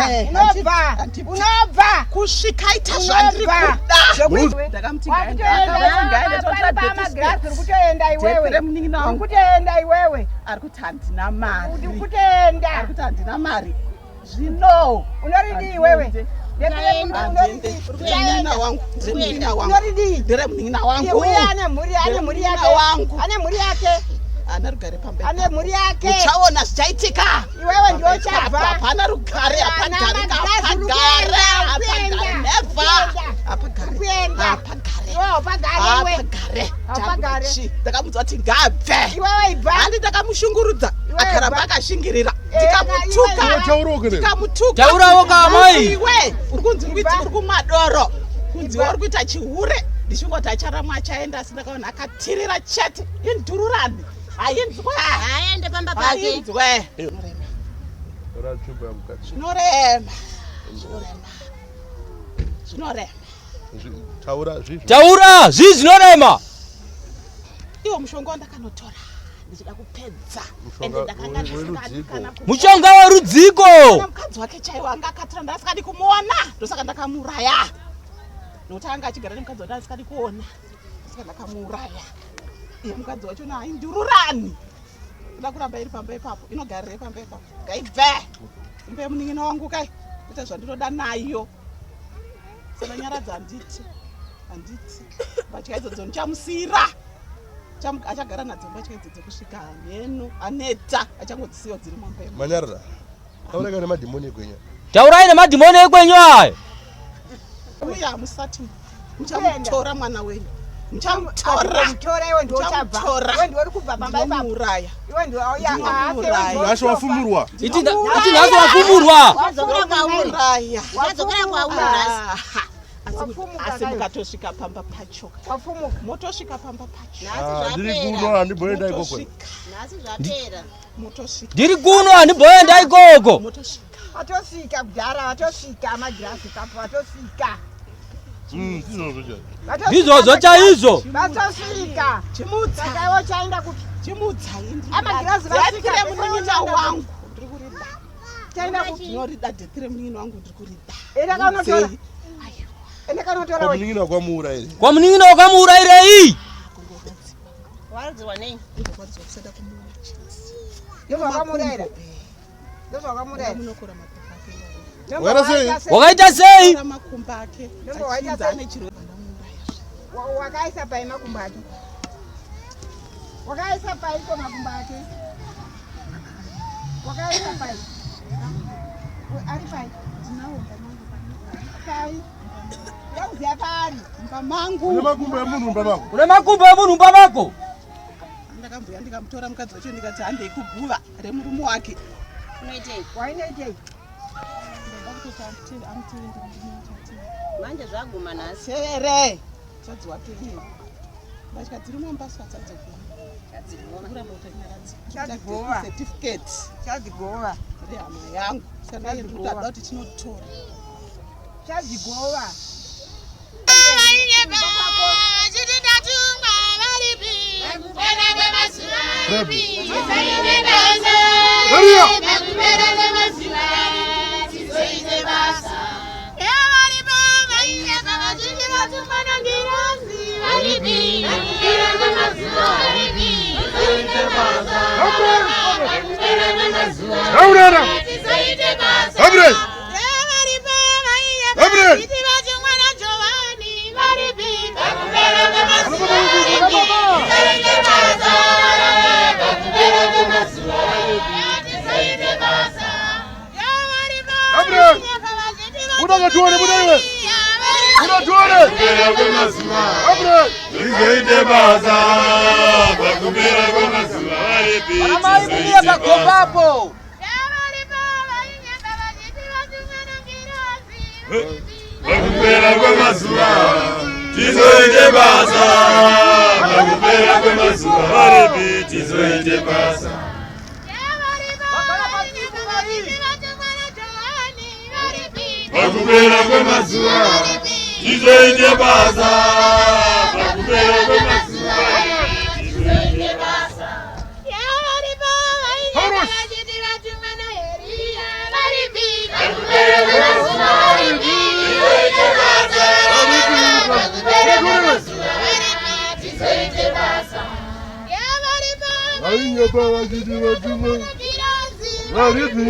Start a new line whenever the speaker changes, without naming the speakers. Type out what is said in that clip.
Handibve,
Unobva.
handibve.
Unobva.
Kusvika aita zvandiri
Unobva.
kuda. Ndakamuti ngaende, akati ngaende, totora
Pamagirazi uri
death
kutoenda
death
iwewe.
remunin'ina
Uri
wangu.
kutoenda iwewe.
Ari kuti handina mari.
Uri kutoenda.
Ari kuti handina mari. Zvino
Unoridii iwewe?
Handinde. Munin'ina wangu, ndiri munin'ina wangu.
Unoridii?
Ndiri munin'ina wangu.
Uye ane mhuri, ane mhuri yake.
Munin'ina wangu.
Ane mhuri yake.
Hana rugare pamberi.
Ane mhuri yake.
Uchaona zvichaitika.
Iwewe ndiwe uchabva.
Hapana rugare,
Hapana
hapagarika,
magirazi, uri
hapagare,
kuenda,
hapagare,
kuenda,
never.
kuenda.
Hapagare,
Kuenda.
hapagare,
Iwewe haupagare iwe.
hapagare.
Hapagare.
Chi, Ndakamuudza kuti ngaabve.
Iwewe ibva.
Handi ndakamushungurudza,
Iwewe
akaramba
ibva.
akashingirira.
Eh,
Ndikamutuka,
iwe ibva.
Taurawo kene.
ndikamutuka.
Taurawo ka, amai.
Iwe, uri kunzi uri kuita-
Ibva.
uri kumwa doro. Kunzi
Ibva.
uri kuita chihure. Ndichingoti acharamwa achaenda asi ndakaona akatirira chete. Indururani. Hainzwe.
Aende pamba pake.
Hainzwe.
Tora tsvimbo yamukadzi.
Zvinorema. Zvinorema. Zvinorema.
Taura zvizvi.
Taura zvii zvinorema?
Iwo mushonga wandakanotora ndichida kupedza.
Mushonga
Ende ndakanga
werudziko.
ndisikadi kana ku-
Mushonga werudziko.
Kana mukadzi wake chaiwo anga akatora ndasikadi kumuona ndosaka ndakamuuraya nokuti anga achigara nemukadzi wake asikadi kuona ndosaka ndakamuuraya iye mukadzi wacho naindururani kuda kuramba iri pamba ipapo inogarirei pamba ipapo ngaibve imba yemunin'ina wangu kai kuita zvandinoda nayo saka nyaradza handiti handiti mbatya idzodzo ndichamusiyira Achagara nadzo mbatya idzodzo kusvika mheno aneta achangodzisiya dziri mumba imomo.
Manyarara. Taura kana madhimoni egwenya.
Taurai nemadhimoni ekwenyu ayo.
Uye hamusati muchamutora mwana wenyu muchamutora
Mutora iwe ndiwe uchabva.
Muchamutora.
Iwe ndiwe uri kubva pamba ipapo.
ndinomuuraya
Iwe ndiwe auya.
Ndinomuuraya.
Nhasi wafumurwa.
Iti iti nhasi wafumurwa.
Wadzokera kwauri.
Ndinomuuraya
Wadzokera kwauri nhasi.
Aha. Asi-
Wafumuka
asi
kayo.
mukatosvika pamba pacho
Wafumuka.
motosvika pamba pacho
Nhasi
Ah, Ndiri
zvapera.
kuno handimboenda ikoko.
motosvika
Nhasi zvapera.
motosvika
Ndiri kuno handimboenda ikoko.
motosvika
Watosvika kudhara, watosvika magirazi ipapo, watosvika.
Ndizvozvo chaizvo.
Watosvika
Ndizvozvo chaizvo.
Watosvika.
chimutsa
Saka iwe uchaenda kupi?
chimutsa
Amagirazi vasvika,
death remunin'ina
uchaenda
wangu ndiri kurida
Uchaenda kupi?
ndinorida death remunin'ina wangu ndiri kurida
Enda kanotora.
Mudzei.
Enda kanotora we.
Kwamunin'ina kwamuurayire.
Kwamunin'ina wakamuurayirei?
Waradzirwa nei?
Ndorwadziwa kusada kumuona chete.
Ndozvakamurayira. Ndozvakamurayira.
Munokora makumbo ake iwayo.
Wakaita sei?
Wakaita sei?
Kora makumbo ake
Ndombo waita
achinzi
sei?
ane chirwere Ndamuuraya zve.
Wakaisa pai makumbo ake? Wakaisa pai ko makumbo ake? Wakaisa pai? Ari pai?
Ndinawo mumba mangu.
Pai? Ndakuziya paari.
Mumba mangu.
Une makumbo emunhu mumba mako.
Une makumbo emunhu mumba mako.
Ndakamboya ndikamutora mukadzi wacho ndikati handei kuguva remurume wake.
Unoitei?
Wainoitei?
Ndada kutoti amutevere murume wacho atevere.
Manje zvaguma nhasi.
Tevere. Mukadzi wake iye. Mbatya dziri mumba sadzadzoguma.
Chadzigova.
Kuramba kutanyaradza.
Chadzigova.
Certificate
Chadzigova.
rehama yangu. Saka ndiri kuda kuti tinotora.
Chadzigova.
Maria! Gabriel! Gabriel! Gabriel! Gabriel! Buda katuone, buda iwe! Buda tuone! Gabriel!
Tizoite basa pakupera kwemazuva varipi
Vana mai mumire pagombapo.
Pakupera kwemazuva tizoite basa pakupera kwemazuva varipi tizoite basa pakupera kwemazuva tizoite basa pakupera kwemazuva tizoite basa
Paulus!
pakupera
Vainyepa vachiti vatumwa varipi?